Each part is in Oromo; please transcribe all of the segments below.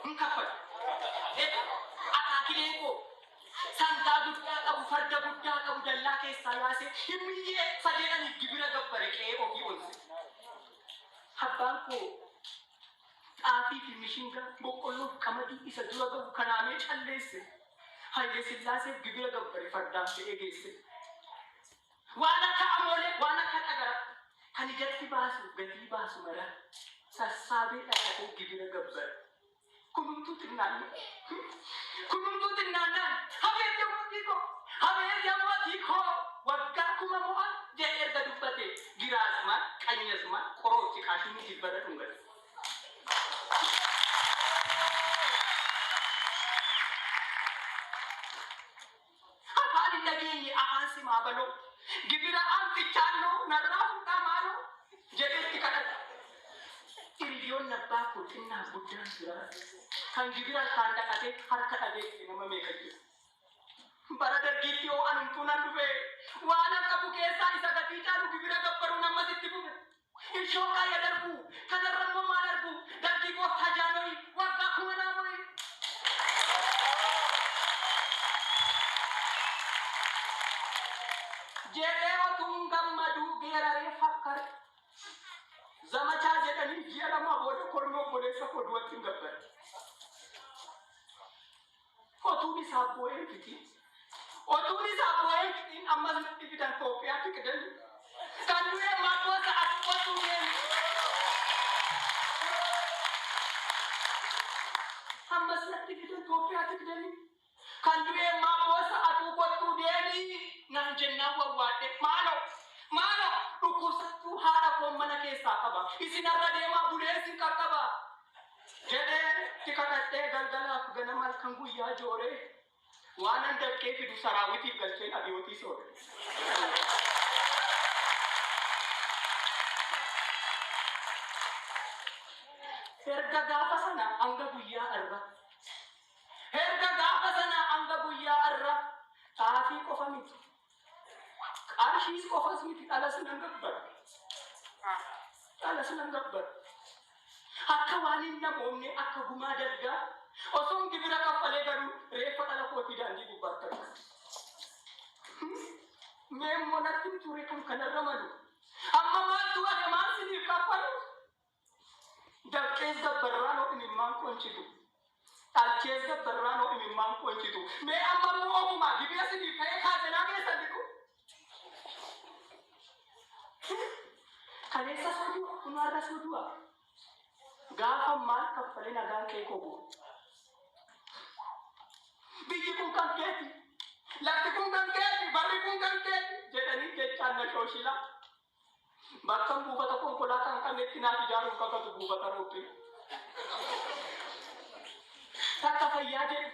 Hin kaffalu. Akaakileen koo sangaa guddaa qabu, farda guddaa qabu dallaa keessaa yaasee himmiyyee sadeedhaniif gibira gabbare qe'ee ofii onse. Abbaan koo xaafii fi mishingaa, boqqolloof qamadii isa dura gahu kanaamee calleesse. Haile Sillaaseef gibira gabbare fardaan fe'ee geesse. Waan akka amoolee, waan akka dhagaraa kan ijatti baasu, gatii baasu mara sassaabee dhaqatee gibira gabbare. Kunumtuu xinnaannaan, kunumtuu xinnaannaan, habeet yaa mootii koo, habeet yaa mootii koo, waggaa 1000 mo'a jedhee erga dubbate Giraazmaan, Qanyazmaan, qoroof ciqaashumii jilbarra dhungate. Afaan hin dhageenye afaan simaa baloo, gibira aantichaannoo narraa fuudhaa maaloo jedhee itti kadhate. Hiriyoonni abbaa koo xinnaaf guddaan turan kan gibira harkaan dhaqatee harka dhabee dhufe nama meeqa jira. Bara dargiitti hoo anumtuu nan dhufe waanan qabu keessaa isa gatii caalu gibira gabbaruun ammas itti fufe. Ishooqaa ya darbuu kanarra immoo maal argu dargii gooftaa jaanoyi waggaa 1000 naa mo'i. Jedhee otuun gammaduu geeraree fakkare. Zamachaa jedhanii ji'a 2 booda kormee obboleessa koo du'atti hin gabbare. Otuun isaaf boo'ee hin fixiin. Otuun isaaf boo'ee hin fixiin ammas natti fidan Toophiyaa tiqdanii. Kan du'e maal boossa ati kottuu deemi. Ammas natti fidan Toophiyaa tiqdanii. Kan du'e maal boossa atuu kottuu deemi naan jennaan wawwaadhe maaloo maaloo dhukkubsattuu haadha koon mana keessaa qaba isin har'a deemaa bulee isin qaqqaba. Jedhee itti kadhadhee galgalaaf ganama halkan guyyaa jooree waanan dafqee fidu saraawitiif galcheen abiyootii soore. Erga gaafa sana hanga guyyaa har'a Erga gaafa sana hanga guyyaa har'a xaafii qofa miti Qarshiis qofas miti dhalas nan gabbara. Dhalas nan gabbara. Akka waan hin namoomne akka gumaa dalgaa osoon gibira kaffalee garuu reeffa dhala kootii daandii gubbaatti arga. Mee immoo natti hin ture kan kanarra malu. Amma maaltu hafe maal siniif kaffalu? Dafqees gabbarraanoo imimmaan koo hin citu. Dhalchees gabbarraanoo imimmaan koo hin citu. Mee amma immoo ofumaa gibira siniif ta'ee kaazenaa keessan dhiqu. Kaleessa soo du'a, kun har'a soo du'a. Gaafa maal kaffalee nagaan qe'ee koo bu'a. Biyyi kun kan keeti, lafti kun kan keeti, barri kun kan keeti jedhanii jechaan na shooshilaa. Bakkan buufata konkolaataa hin qabnetti naaf ijaaruuf kakatu buufata roophii. Takka fayyaa jedhu,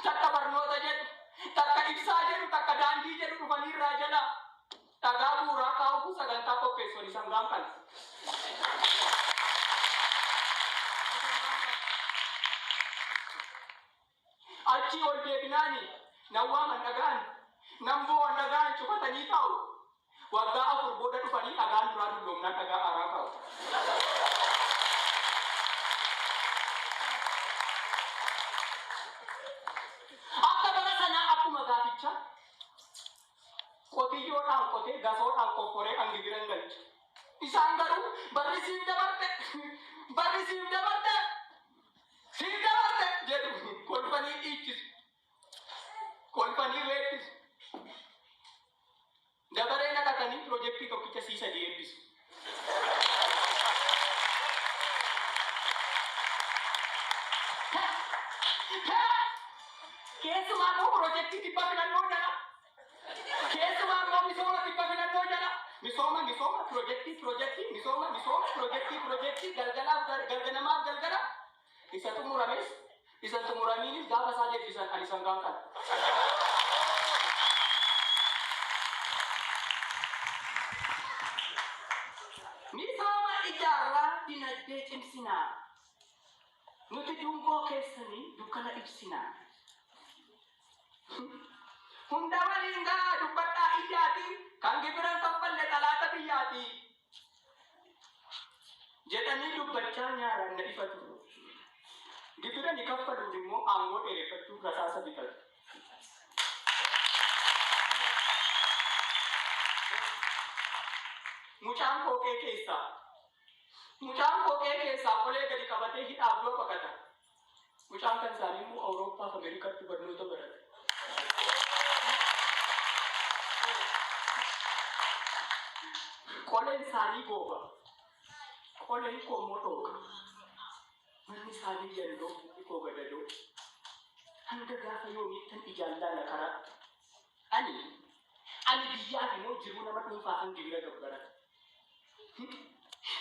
takka barnoota jedhu, takka ibsaa jedhu, takka daandii jedhu dhufanii irraa jalaa dhagaa bu'uuraa kaa'uuf sagantaa qopheessu ani sangaan kana. Achii ol deebinaani nan waaman dhaga'an, nan boo'an dhaga'an cufatanii taa'u. Waggaa 4 booda dhufanii dhagaan duraa dulloomnaan dhagaa haaraa kaa'u. Akka bara sanaa akkuma gaafichaa qotiyyoodhaan qotee gasoodhaan qofforee an gibira hin galchu. Isaan garuu barri siif dabarte, barri siif dabarte, Siif dabarte jedhu kolfanii dhiichisu. Kolfanii weeddisu. Dabaree naqatanii pirojektii tokkicha sii sadii eebbisu. Keessumaa immoo pirojektii tibba filannoo jala. Keessumaa immoo misooma tibba filannoo jala. Misooma misooma pirojektii pirojektii misooma misooma pirojektii pirojektii galgalaaf galganamaaf galgala. Isa xumurames isa hin xumuramiinis gaafa isaan eebbisan ani sangaan qala. Misooma ijaarraa dinagdee cimsinaa. Nuti dungoo keessanii dukkana ibsinaa. Hunda waliin gahaa dubbadhaa iyyaatii kan gibira hin kaffalle xalaata biyyaatii. Jedhanii dubbachaa nyaaraan na ifatu. inni kaffaluun immoo aangoo dheereffachuun rasaasa bitatu. Mucaan qooqee keessaa mucaan qooqee keessaa qolee gadi qabatee hidhaaf du'a baqata. Mucaan kan isaanii immoo Awurooppaa fi Ameerikaatti barnoota barata. Qoleen isaanii gooba. Qoleen koo immoo dhooqa. Manni isaanii yalloo, manni koo gadadoo. Hanga gaafa yoomiittan ijaan laala karaa. Ani biyyaaf immoo jiruu nama dhuunfaa kan gibira gabbarata.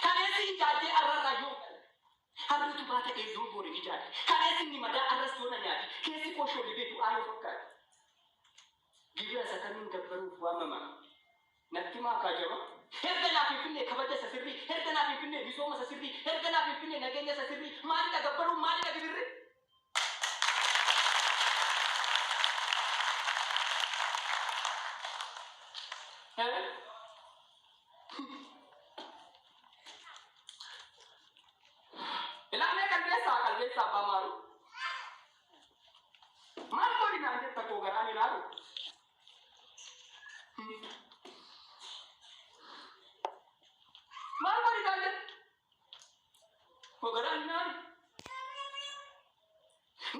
Kaleessi ijaajjee arrarraa yoo harri utubaa ta'ee yoo boore ijaadhe. Kaleessi inni madaa arras yoo na nyaate. Keessi koo shoolibee du'aa yoo fakkaate. Gibira isa kamiin gabbaruuf waamama? Natti maa kaajama? Herga naaf Finfinnee kabaja isa sirrii. Herga naaf Finfinnee misooma isa sirrii. Herga naaf Finfinnee nageenya isa sirrii. Maalidha gabbaruun, maalidha gibirri? Ilaalee qalbeessaa, qalbeessaa abbaa maaru. Maal godhi naan jetta koo garaan ilaalu? Maal godhi naan jetta koo garaan ilaalu?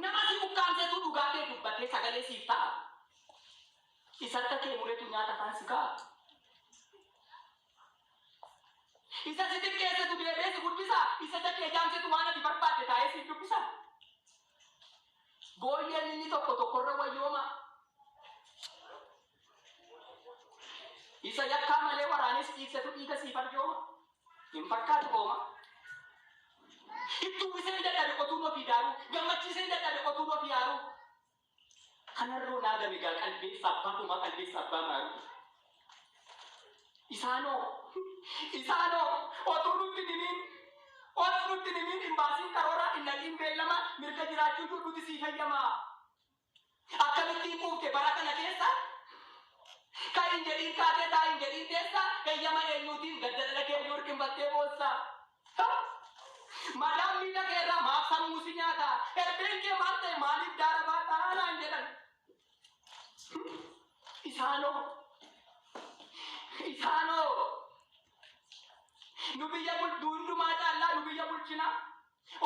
Nama si ukkaamsetu dhugaa kee dubbatee sagalee siif ta'a. Isa harka kee muretu nyaata afaan si kaa'a. Isa si xiqqeessetu deebi'ee si guddisa. Isa ija kee jaamsetu waan ati barbaadde taa'ee siif dubbisa. Booyyeen inni tokko tokkorra wayyooma. Isa yakkaa malee waraanee si dhiigsetu dhiiga siif arjooma. Hin fakkaatu ooma. Itti uwwiseen dadhabe otuun ofii daaruu. Gammachiiseen dadhabe otuun ofii aaruu. Kanarroo naa game gaa qalbeessa abbaa dhumaa, qalbeessa abbaa maaruu. Isaanoo, isaanoo otuu nutti hin himiin, otuu nutti hin himiin imbaasiin karooraa hin naqiin beellama, mirga jiraachuu iyyuu nuti siif hayyamaa. Akkamittiin quufte bara kana keessa? Ka'i hin jedhiin kaatee, taa'i hin jedhiin teessa, heyyama eenyuutiin gadda dhala kee iyyuu hirqinfattee boossa? Madaan miila kee irraa maaf sammuu si nyaata? Erbeen kee maal ta'e, maaliif daara baata naan jedhan. Isaanoo, isaanoo nu biyya hundumaa caallaa nu biyya bulchina.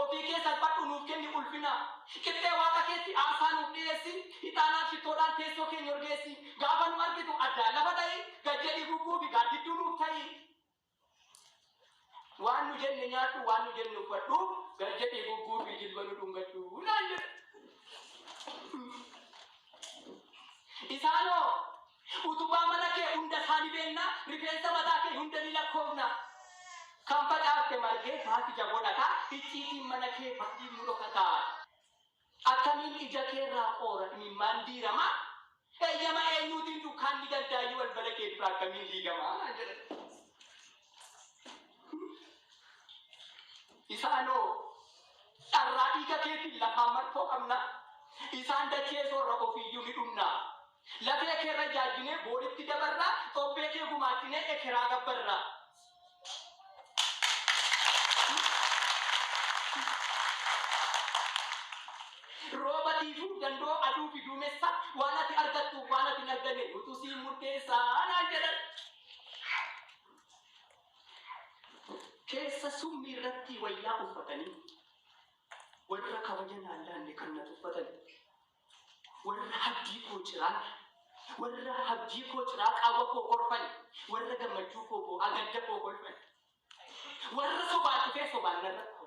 Ofii kee salphadhu, nuuf kenni ulfina. Qixxee waaqa keetti aarsaa nuuf dhiyeessi. Ixaanaaf shittoodhaan teessoo keenya urgeessi. Gaafa nu argitu addaan lafa dha'i. Gad jedhii gugguufi gaaddidduu nuuf ta'i. Waan nu jenne nyaadhu, waan nu jenne uffadhu. Gad jedhii gugguufi jilba nu dhungadhu naan jedhe. Isaanoo utubaa mana kee hunda isaa ni beenna. Rifeensa mataa kee hunda ni lakkoofna. Kan facaafte margee maaf ija godhata? Icciitiin mana kee maaliif nu dhokata? Akkamiin ija keerraa qoora imimmaan diirama? Eeyyama eenyuutiin dukkaanni galdaayyuu balbala kee dura akkamiin diigama? Naan jedhan. Isaanoo dharraa dhiiga keetiin lafaan marfoo qabna. Isaan dachee soorra, ofiiyyuu ni dhumna. Lafee keerra jaajjinee booritti dabarra. Xobbee kee gumaachinee ekeraa gabbarra. Rooba tiifuu dandoo aduu fi duumessa, waan ati argattu waan ati hin arganne nutu siin murteessaa naan jedhan. Keessa summii irratti wayyaa uffatanii, warra kabaja naan laanne kan na tuffatan, warra abdii koo ciraa, warra abdii koo ciraa qaawwa koo korfan, warra gammachuu koo boo'aa gadda koo kolfan, warra sobaan dhufee sobaan narra kaa'u,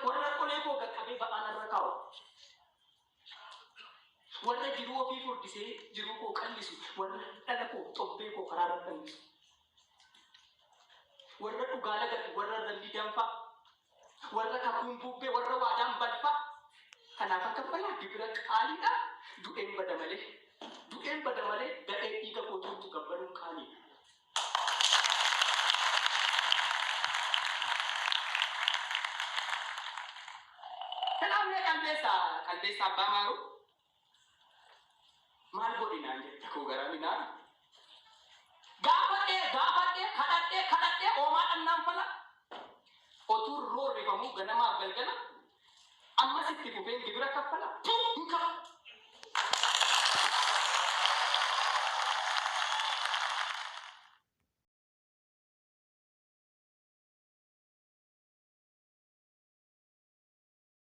warra qolee koo qaqqabee ba'aa narra kaa'u, warra jiruu ofii furdisee jiruu koo qallisu, warra dhala koo xobbee koo karaa irratti hanbisu, warra dhugaa lagatu, warra ralli danfa, warra kakuun bubbee, warra waadaan balfa, kanaaf akka balaa gibira qaaliidha. Du'een bada malee, du'een bada malee gadhee dhiiga koo tuutu gabbaruun qaaliidha. Kanaaf qalbeessa, qalbeessa abbaa maaru, maal godhi naan jetta koo garaan hinaaru? Gaafadhee, gaafadhee, kadhadhee, kadhadhee oomaa dhannaan fala. Otuun roorrifamuu ganamaaf galgala. Ammas itti fufeen gibira kaffala? Hin kaffalu.